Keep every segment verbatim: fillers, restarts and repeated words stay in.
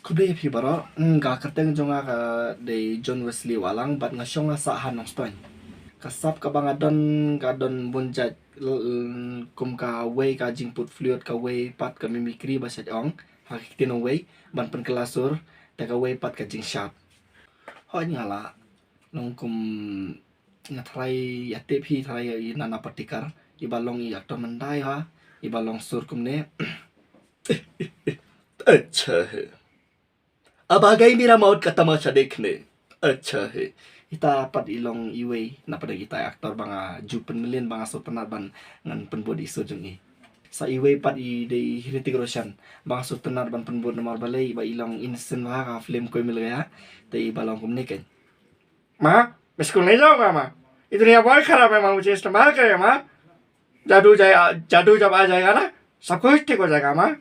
Khublei phi baroh. Hmm, ka kyrteng jong nga ka dei John Wesley Wahlang bad nga shong nga sah ha Nongstoiñ. Ka sap kaba nga don, ka don bun jait, l- l- kum kawei ka jingput fluid, kawei pat ka mimicry ba shait ong ha ki ktien nongwei ban pynkylla sur, da kawei pat ka jingshad. Hooid nga lah, long kum nga tharai ïa tip hi, tharai ïa i Nana Patekar, iba long i actor mynta ha, iba long sur kumne. Acha hai. Ab aa gayi mera maut ka tamasha dekhne. Acha hai. Ita pat i long iwei na pdeng ita actor ba nga ju pynmlien, ba nga sngewtynnat ban ngan pynbud i sur jong i. Sa iwei pat i dei i Hrithik Roshan, ba nga sngewtynnat ban pynbud namar balei, ba i long innocent bha ha ka film Koi Mil Gaya. Te iba long kumne keiñ. माँ, मैं स्कूल नहीं जाऊंगा माँ। ये दुनिया बहुत खराब है माँ, मुझे इस्तेमाल करे माँ। जादू जाए, जादू जब आ जाएगा ना, सब कुछ ठीक हो जाएगा माँ।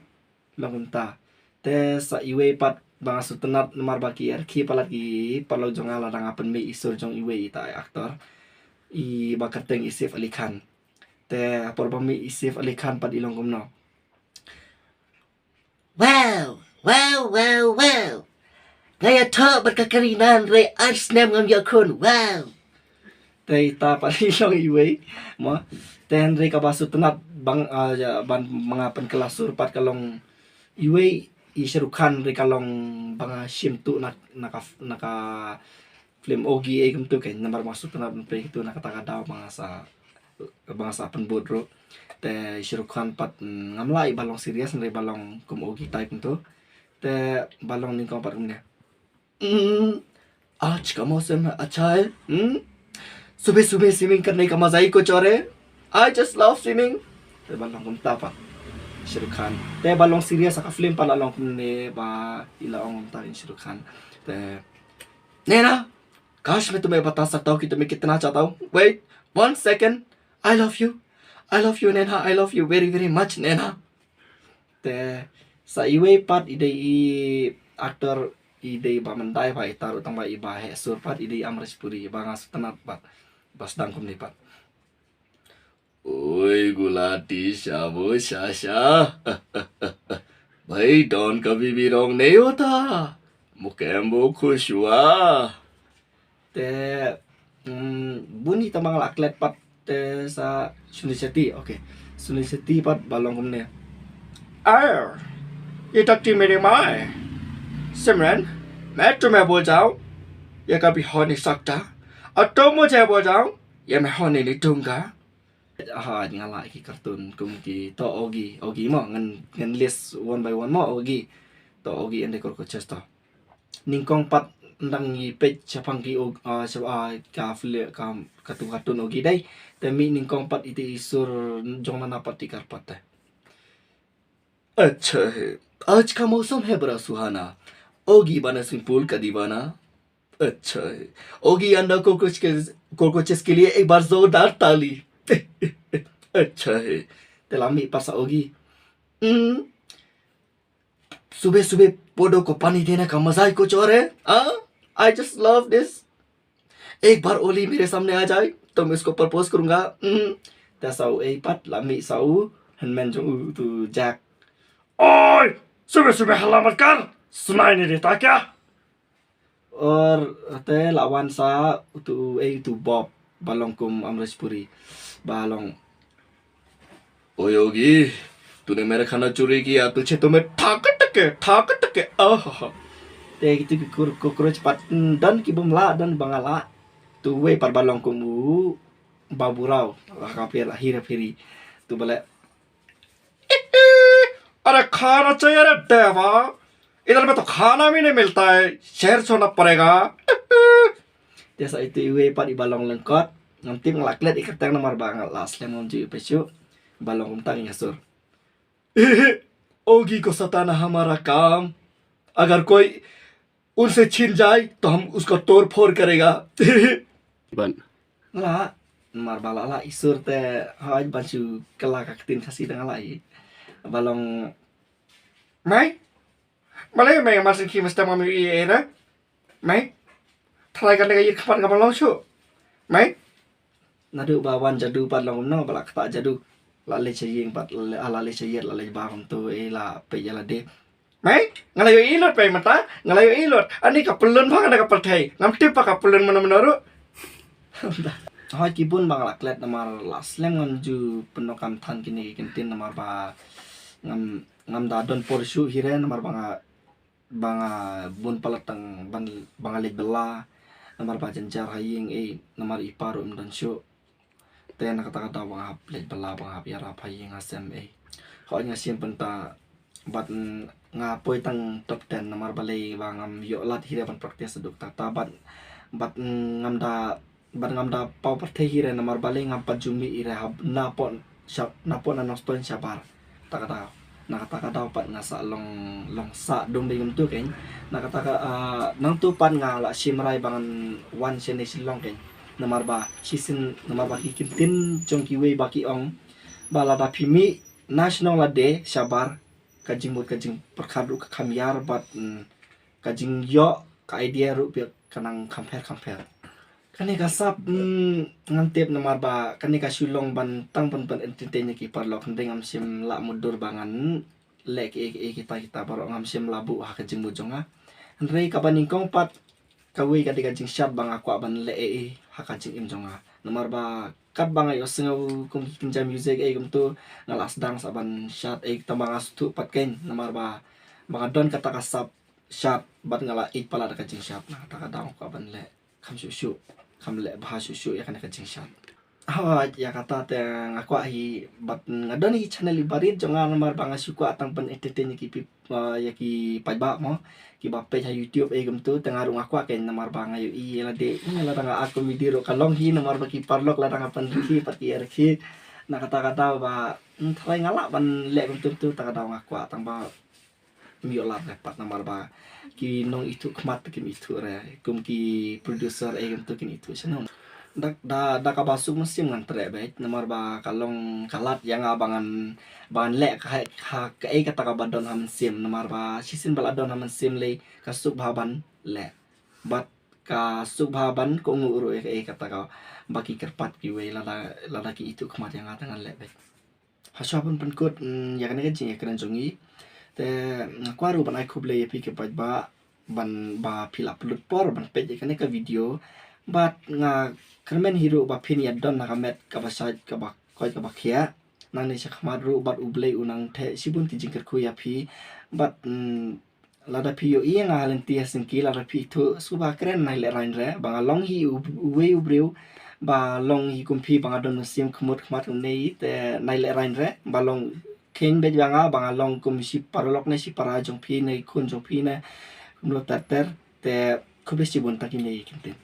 Long kumta. Te sa iwei pat ba nga sngewtynnat namar ba ki arki palat ki paralok jong nga lada nga pynmih i sur jong iwei ita i actor, iba kyrteng i Saif Ali Khan. Te por ba mih i Saif Ali Khan pat i long kumno. Wow, wow, wow, wow. Nga ïathoh bad ka Kareena hynrei ar snem ngam ïakhun. Wow. Te ita pat i long iwei, mo. Te hynrei kaba sngewtynnat bang, ah, ja, ban manga pynkylla sur pat ka long iwei i Shah Rukh Khan, hynrei ka long ba nga shim tu na, na ka, na ka film Oghi ei kumtu keiñ, namar ba nga sngewtynnat ban peit tu na kata ka daw ba nga sa, ba nga sa pynbud ruh. Te Shah Rukh Khan pat, mm, ngam lah i ba long serious, hynrei ba long kum Oghi type kumtu. Te ba long nyngkong pat kumne. Hmm, आज का मौसम है अच्छा है। Hmm? सुबह सुबह स्विमिंग करने का मजा ही कुछ और है। I just love swimming. Te ba long kumta pat Shah Rukh Khan. Te ba long serious ha ka film pat la long kumne, ba i la ong kumta i Shah Rukh Khan. Te नैना, काश मैं तुम्हें बता सकता हूँ कि तुम्हें कितना चाहता हूँ। Wait, one second. I love you. I love you, नैना. I love you very, very much, नैना. Te sa iwei pat i dei i actor, i dei ba mynta i ba i taru tang ba i ba heh sur pat i dei Amrish Puri, ba nga sngewtynnat pat ba sdang kumne pat. ओए गुलाटी शाबो शाशा, भाई डॉन कभी भी रॉन्ग नहीं होता। मुकेम्बो खुश हुआ। Te, mm, bun hi tang ba nga la klet pat te sa Sunil Shetty, okay. Sunil Shetty pat ba long kumne. अरे, ये टट्टी मेरी माँ है। सिमरन, मैं तुम्हें भूल जाऊं, ये कभी हो नहीं सकता। और तुम मुझे भूल जाओ, ये मैं होने नहीं दूंगा। Ha, nga lah ki cartoon kum ki to Oghi, Oghi mo, ngan, ngan list one by one mo, Oghi. To Oghi and the Cockroaches to. Nyngkong pat ndang i peit shaphang ki og, ah, shap, ah, ka fle, ka, ka tu cartoon Oghi dei. Te mih nyngkong pat ite i sur jong Nana Patekar pat te. अच्छा है, आज का मौसम है बड़ा सुहाना। ओगी बना स्विमिंग पूल का दीवाना। अच्छा है, ओगी अंडा कॉकरोच के, कॉकरोचेस के लिए एक बार जोरदार ताली। अच्छा है। Te la mih pat sa Oghi. Hmm. सुबह सुबह पौधों को पानी देने का मजा ही कुछ और है। हाँ, I just love this। एक बार ओली मेरे सामने आ जाए तो मैं उसको प्रपोज करूंगा। Hmm. Te sa u ei pat la mih sa u hynmen jong u tu Jack. ओए, सुबह सुबह हल्ला मत कर, सुनाई नहीं देता क्या? Or te la wan sa utu, eh, utu Bob ba long kum Amrish Puri. Ba long, ओए ओगी, तूने मेरा खाना चोरी किया, तुझे तो मैं ठा के टके, ठा के टके, आहा। Te kitu ki kur, cockroach pat, mm, don ki bym lah, don ba nga lah. Tu wei pat ba long kum u Babu Rao, la ka pher, la hira phiri. Tu ba leh, अरे खाना चाहिए रे देवा, इधर में तो खाना भी नहीं मिलता है, शहर छोड़ना पड़ेगा। Te sa itu iwei pat i ba long lyngkot. Ngam tip, nga la klet i kyrteng namar ba nga la slem, ngam ju i peit shuh. Ba long kumta, ngi ïa sur. ओगी को सताना हमारा काम, अगर कोई उनसे छिन जाए तो हम उसको तोड़ फोड़ करेगा। Ban. Nga lah, namar ba la lah i sur te, hooid, ban shu kylla ka ktien Khasi da nga lah hi. Ba long, mei? Balei mei mar shu khie mynstep ngam ïohi ei ei re? Mei? Tharai kane ka ïit khmat ka ban long shuh. Mei? Naduh ba wan jadu pat long kumno, ba la ktah jadu. La leit sha ïing pat, la, ah, la leit sha ïit, la leit bar kumto, eh, la peit ïa lade. Mai, nga la ïohi lut pei mynta, nga la ïohi lut. Ani ka pyllun bha kane ka pyrthei. Ngam tip ba ka pyllun mano mano ruh. Hoi ki bun ba nga la klet namar la slem ngam ju pyndonkam than kine ki kyntien namar ba ngam, ngam da don por shuh hi re namar ba nga, ba nga bun palat tang ban, ba nga leit bylla. Namar ba jynjar ha ïing ei, namar i pa ruh im don shuh. Te na kata ka daw ba nga hap leit bylla ba nga hap ïarap ha ïing ha sem ei. Hooid nga shim pynta bad, mm, nga poi tang top ten namar balei ba ngam ïoh lad hi re ban practice haduh katta katta bad, bad, mm, ngam da, bad ngam da paw pyrthei hi re namar balei ngam pat ju mih hi re ha na pon sha, na pon na Nongstoiñ shabar. Ta ka daw, na kata ka daw pat nga sa long, long sah dum bad kumtu keiñ. Na kata ka, ah, nangtu pat nga la shim rai ba ngan wan shane Shillong keiñ. Namar ba shisien, namar ba ki kyntien jong kiwei ba ki ong ba lada phi mih na shnong lade shabar, ka jingmut ka jingpyrkhat ruh ka kham ïar bad, mm, ka jingïoh ka idea ruh phi ka nang kham pher kham pher. Kane ka sap, mm, ngan tip namar ba kane ka shu long ban tang ban, ban entertain ïa ki paralok, hynrei ngam shym lah mutdur ba ngan leh kiei kiei kita kita baroh, ngam shym lah buh ha ka jingmut jong nga. Hynrei kaba nyngkong pat kawei ka dei ka jingshad ba nga kwah ban leh ei ei ha ka jingim jong nga. Namar ba katba nga ïohsngew kum ki kynja music ei kumtu, nga la sdang sa ban shad ei, tang ba nga sngewthuh pat keiñ namar ba, ba nga don kata ka sap shad bad nga la ïeit palat da ka jingshad. Na kata ka daw nga kwah ban leh kham shuh shuh, kham leh bha shuh shuh ïa kane ka jingshad. Hooid, ïa kata te nga kwah hi bad nga don hi channel iba rit jong nga namar ba nga shu kwah tang ban entertain ïa ki pip, ah, ïa ki paidbah mo, kiba peit ha YouTube ei kumtu, te nga ruh nga kwah keiñ namar ba nga ïohi ïa lade, ïa lada nga act comedy ruh ka long hi namar ba ki paralok lada nga pynrkhie pat ki ïa rkhie. Na kata ka daw ba, mm, tharai nga lah ban leh kumtu kumtu, ta ka daw nga kwah tang ba ym ïoh lad re pat namar ba ki nongithuh khmat kim ithuh re, kum ki producer ei kumtu kin ithuh shnong. Da, da, da kaba suk mynsiem ngan treh beit namar ba ka long ka lad ïa nga ba ngan, ba ngan leh ka, ha, ha kaei kata kaba don ha mynsiem namar ba shisien ba la don ha mynsiem lei ka suk bha ban leh. Bad ka suk bha ban kohnguh ruh ïa kaei kata kaba ki kyrpad kiwei lada, lada ki ithuh khmat ïa nga te ngan leh beit. Hashwa ban pynkut, mm, ïa kane ka jingïakren jong ngi. Te nga kwah ruh ban ai khublei ïa phi ki paidbah ban ba phi la pynlut por ban peit ïa kane ka video. Bad nga kyrmen hi ruh ba phin ïa don ha ka met kaba shait kaba koit kaba khiah. Nangne shakhmat ruh bad U Blei u nang theh shibun ki jingkyrkhu ïa phi. Bad, mm, lada phi ïohi ïa nga ha lynti ha syngki lada phi ithuh sngewbha kren, nai lehraiñ re ba nga long hi u, uwei u briew ba long hi kum phi ba nga don mynsiem khmut khmat kumne, te nai lehraiñ re ba long kheiñ beit ba nga, ba nga long kum shi paralok ne shi para jong phi ne khun jong phi ne kumno ter ter. Te khublei shibun tang kine ki kyntien.